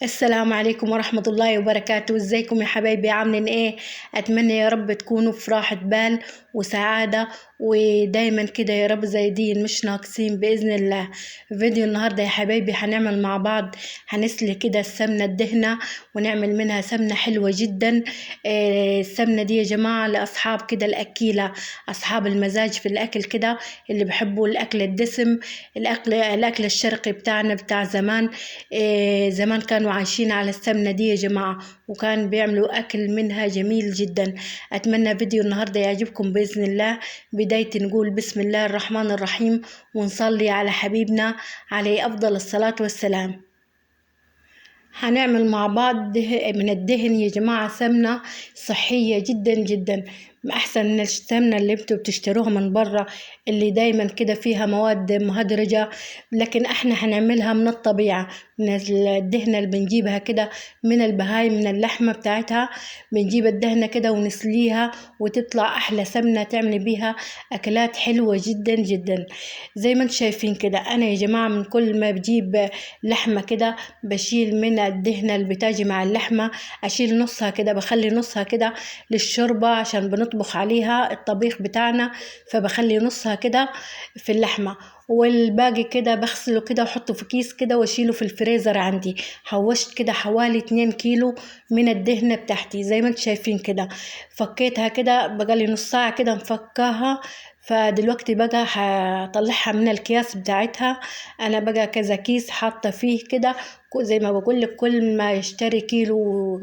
السلام عليكم ورحمة الله وبركاته. ازيكم يا حبايبي، عاملين ايه؟ اتمنى يا رب تكونوا في راحة بال وسعادة، ودايما كده يا رب زايدين مش ناقصين بإذن الله. فيديو النهاردة يا حبايبي هنعمل مع بعض، هنسلي كده السمنة الدهنة ونعمل منها سمنة حلوة جدا. السمنة دي يا جماعة لأصحاب كده الأكيلة، أصحاب المزاج في الأكل كده، اللي بيحبوا الأكل الدسم، الأكل الشرقي بتاعنا بتاع زمان. زمان كانوا عايشين على السمنة دي يا جماعة، وكان بيعملوا أكل منها جميل جدا. أتمنى فيديو النهاردة يعجبكم بإذن الله. بداية نقول بسم الله الرحمن الرحيم ونصلي على حبيبنا عليه أفضل الصلاة والسلام. هنعمل مع بعض من الدهن يا جماعة سمنة صحية جدا جدا، أحسن من السمنة اللي انتوا بتشتروها من برا اللي دايما كده فيها مواد مهدرجة، لكن احنا هنعملها من الطبيعة، من الدهنة اللي بنجيبها كده من البهايم، من اللحمة بتاعتها بنجيب الدهنة كده ونسليها وتطلع أحلى سمنة تعملي بيها أكلات حلوة جدا جدا. زي ما انتم شايفين كده أنا يا جماعة من كل ما بجيب لحمة كده بشيل من الدهنة اللي بتاجي مع اللحمة، أشيل نصها كده، بخلي نصها كده للشوربة عشان بنطبخ عليها الطبيخ بتاعنا، فبخلي نصها كده في اللحمة، والباقي كده بغسله كده واحطه في كيس كده واشيله في الفريزر عندي. حوشت كده حوالي 2 كيلو من الدهنة بتاعتي زي ما انتم شايفين كده، فكيتها كده بقالي نص ساعة كده مفكاها. فدلوقتي بقى هطلعها من الكياس بتاعتها. انا بقى كذا كيس حاطه فيه كده، زي ما بقول لك كل ما يشتري كيلو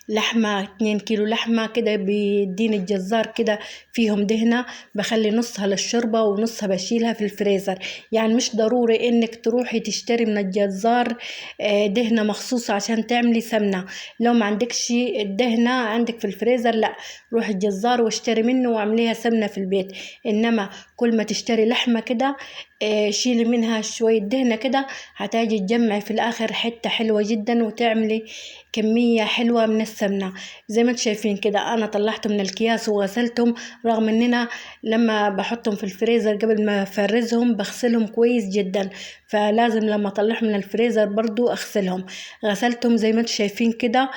لحمة، 2 كيلو لحمة كده بيديني الجزار كده فيهم دهنة، بخلي نصها للشوربة ونصها بشيلها في الفريزر. يعني مش ضروري انك تروحي تشتري من الجزار دهنة مخصوص عشان تعملي سمنة. لو ما عندكش الدهنة عندك في الفريزر لا، روحي الجزار واشتري منه واعمليها سمنة في البيت. انما كل ما تشتري لحمة كده شيلي منها شوية دهنة كده، هتاجي تجمعي في الآخر حتة حلوة جدا وتعملي كمية حلوة من السمنة. زي ما انتم شايفين كده أنا طلعتهم من الأكياس وغسلتهم، رغم إننا لما بحطهم في الفريزر قبل ما أفرزهم بغسلهم كويس جدا، فلازم لما أطلعهم من الفريزر برضو أغسلهم. غسلتهم زي ما انتم شايفين كده.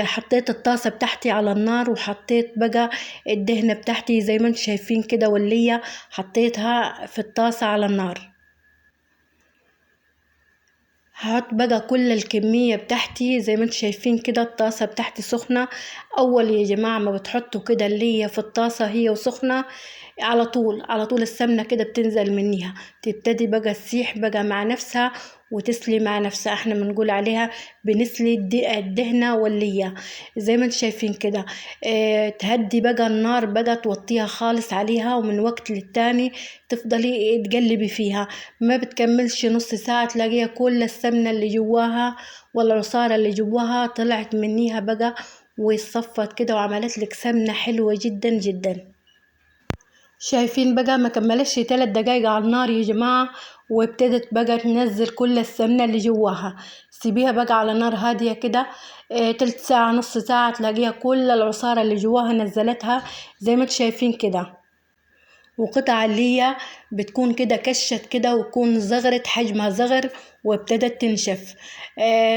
حطيت الطاسة بتاعتي على النار وحطيت بقى الدهنة بتاعتي زي ما انتم شايفين كده، واللية حطيتها في الطاسة على النار. هحط بقى كل الكمية بتاعتي زي ما انتم شايفين كده. الطاسة بتاعتي سخنة. أول يا جماعة ما بتحطوا كده اللي هي في الطاسة هي وسخنة، على طول على طول السمنة كده بتنزل منيها، تبتدي بقى تسيح بقى مع نفسها وتسلي مع نفسها. احنا بنقول عليها بنسلي الدهنة واللية زي ما انتم شايفين كده. اه تهدي بقى النار بقى، توطيها خالص عليها، ومن وقت للتاني تفضلي تقلبي فيها. ما بتكملش نص ساعة تلاقيها كل السمنة اللي جواها والعصارة اللي جواها طلعت منيها بقى وصفت كده وعملت لك سمنة حلوة جدا جدا. شايفين بقى ما كملتش 3 دقايق على النار يا جماعة، وابتدت بقى تنزل كل السمنة اللي جواها. سيبيها بقى على نار هادية كده، تلت ساعة نص ساعة تلاقيها كل العصارة اللي جواها نزلتها زي ما انتم شايفين كده. وقطع اللية بتكون كده كشت كده وتكون زغرت، حجمها زغر وابتدت تنشف.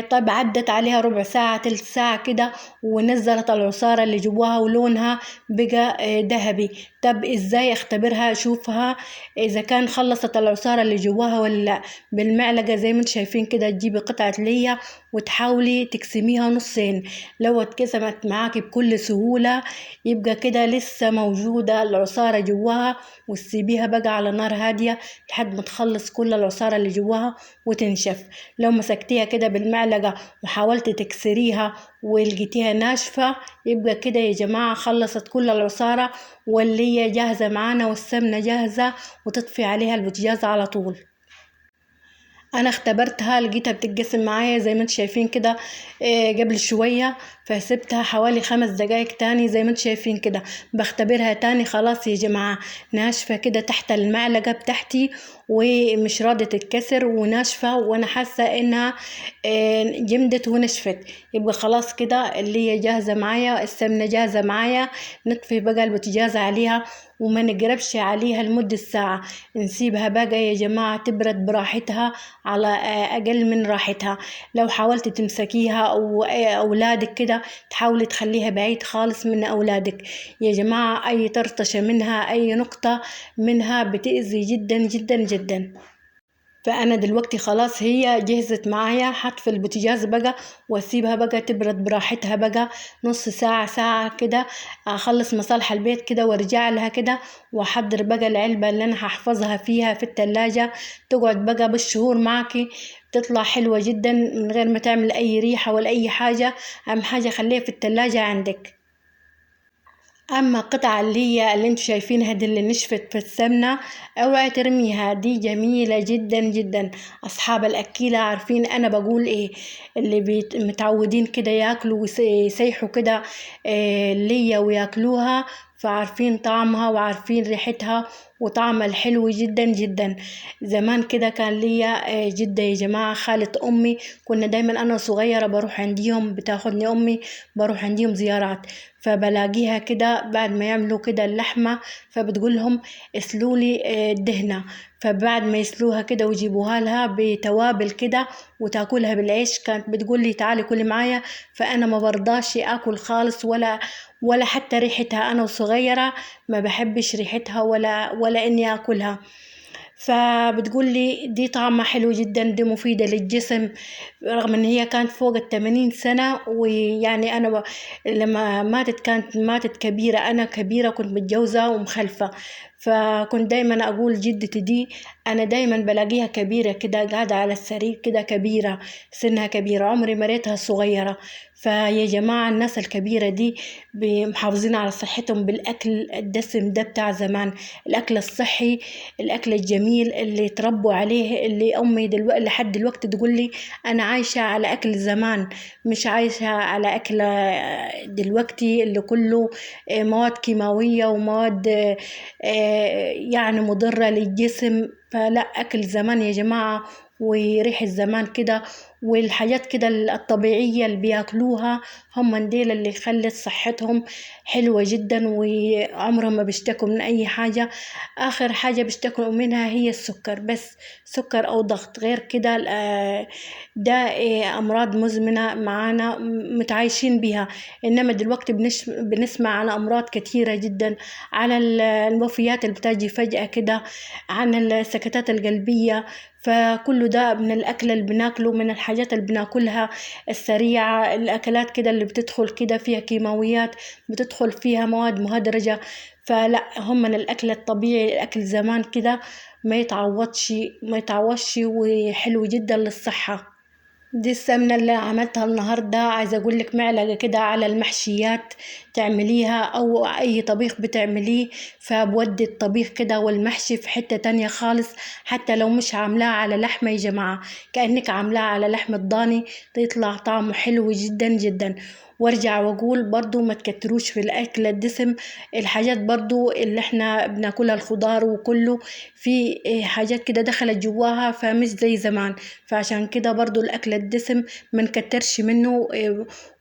طب عدت عليها ربع ساعة تلت ساعة كده ونزلت العصارة اللي جواها ولونها بقى ذهبي. طب ازاي اختبرها اشوفها اذا كان خلصت العصارة اللي جواها ولا لا؟ بالمعلقة زي ما انتم شايفين كده، تجيبي قطعة ليا وتحاولي تقسميها نصين. لو اتقسمت معاكي بكل سهولة يبقى كده لسه موجودة العصارة جواها، وتسيبيها بقى على نار هادية لحد ما تخلص كل العصارة اللي جواها وتنشف. لو مسكتيها كده بالمعلقة وحاولتي تكسريها ولقيتيها ناشفة يبقى كده يا جماعة خلصت كل العصارة واللي هي جاهزة معانا والسمنة جاهزة، وتطفي عليها البوتاجاز على طول. انا اختبرتها لقيتها بتتقسم معايا زي ما انتم شايفين كده، قبل شوية، فسبتها حوالي 5 دقايق تاني زي ما انتم شايفين كده، بختبرها تاني. خلاص يا جماعة ناشفة كده تحت المعلقة بتاعتي ومش راضية تتكسر وناشفة، وانا حاسة انها جمدت ونشفت. يبقى خلاص كده اللي هي جاهزة معايا، السمنة جاهزة معايا. نطفي بقى البوتاجاز عليها وما نقربش عليها لمدة ساعة، نسيبها بقى يا جماعة تبرد براحتها على أقل من راحتها. لو حاولت تمسكيها أو أولادك كده تحاولي تخليها بعيد خالص من أولادك يا جماعة، أي طرطشة منها أي نقطة منها بتأذي جدا جدا جدا. فأنا دلوقتي خلاص هي جهزت معايا، حطفي البوتاجاز بقى واسيبها بقى تبرد براحتها بقى نص ساعة ساعة كده، اخلص مصالح البيت كده وارجع لها كده، واحضر بقى العلبة اللي انا هحفظها فيها في التلاجة، تقعد بقى بالشهور معاكي، تطلع حلوة جدا من غير ما تعمل اي ريحة ولا اي حاجة. اهم حاجة خليها في التلاجة عندك. اما القطعة اللي هي اللي انتوا شايفينها دي اللي نشفت في السمنة اوعي ترميها، دي جميلة جدا جدا. اصحاب الاكيلة عارفين انا بقول ايه، اللي متعودين كده ياكلوا ويسيحوا كده، اللي وياكلوها، فعارفين طعمها وعارفين ريحتها وطعمها الحلو جدا جدا. زمان كده كان ليا جدة يا جماعة، خالة أمي، كنا دايما أنا صغيرة بروح عنديهم، بتاخدني أمي بروح عنديهم زيارات، فبلاقيها كده بعد ما يعملوا كده اللحمة فبتقول لهم اسلولي الدهنة، فبعد ما يسلوها كده ويجيبوها لها بتوابل كده وتاكلها بالعيش، كانت بتقول لي تعالي كلي معايا، فأنا ما برضاش آكل خالص ولا حتى ريحتها، أنا وصغيرة ما بحبش ريحتها ولا إني آكلها. فبتقول لي دي طعمها حلو جدا، دي مفيدة للجسم، رغم ان هي كانت فوق 80 سنة، ويعني انا لما ماتت كانت ماتت كبيرة، انا كبيرة كنت متجوزة ومخلفة، فكنت دايما اقول جدتي دي انا دايما بلاقيها كبيرة كده قاعدة على السرير كده كبيرة، سنها كبيرة، عمري ما ريتها صغيرة. فيا جماعة الناس الكبيرة دي محافظين على صحتهم بالأكل الدسم ده بتاع زمان، الأكل الصحي، الأكل الجميل اللي تربوا عليه، اللي أمي دلوقتي لحد دلوقتي تقول لي أنا عايشة على أكل زمان، مش عايشة على أكل دلوقتي اللي كله مواد كيماوية ومواد يعني مضرة للجسم. فلا، أكل زمان يا جماعة وريحة زمان كده والحاجات كده الطبيعية اللي بياكلوها هم ديل اللي خلت صحتهم حلوة جدا، وعمرهم ما بيشتكوا من أي حاجة. آخر حاجة بيشتكوا منها هي السكر بس، سكر أو ضغط، غير كده ده أمراض مزمنة معانا متعايشين بيها. إنما دلوقتي بنسمع عن أمراض كتيرة جدا، على الوفيات اللي بتجي فجأة كده، عن السكتات القلبية، فكله ده من الأكل اللي بناكله، من الحاجات اللي بناكلها السريعة، الأكلات كده اللي بتدخل كده فيها كيماويات، بتدخل فيها مواد مهدرجة. فلا، هم من الأكل الطبيعي، الأكل زمان كده ما يتعوضش وحلو جدا للصحة. دي السمنة اللي عملتها النهاردة، عايزة أقول لك معلقة كده على المحشيات تعمليها أو أي طبيخ بتعمليه، فبودي الطبيخ كده والمحشي في حتة تانية خالص، حتى لو مش عاملاه على لحمة يا جماعة، كأنك عاملاه على لحمة ضاني، تطلع طعمه حلو جدا جدا. وارجع واقول برضو ما تكتروش في الاكل الدسم، الحاجات برضو اللي احنا بناكلها الخضار وكله في حاجات كده دخلت جواها، فمش زي زمان، فعشان كده برضو الاكل الدسم ما نكترش منه،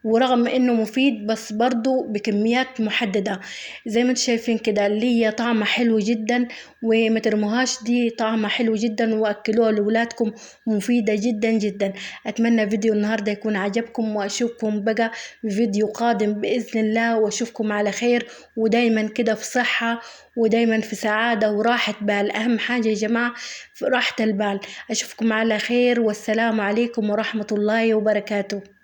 ورغم انه مفيد بس برضو بكميات محددة. زي ما انتم شايفين كده اللي هي طعمها حلو جدا وما ترموهاش، دي طعمها حلو جدا واكلوها لولادكم، مفيدة جدا جدا. اتمنى فيديو النهاردة يكون عجبكم، واشوفكم بقى فيديو قادم بإذن الله، واشوفكم على خير، ودايما كده في صحة ودايما في سعادة وراحة بال. أهم حاجة يا جماعة راحة البال. أشوفكم على خير، والسلام عليكم ورحمة الله وبركاته.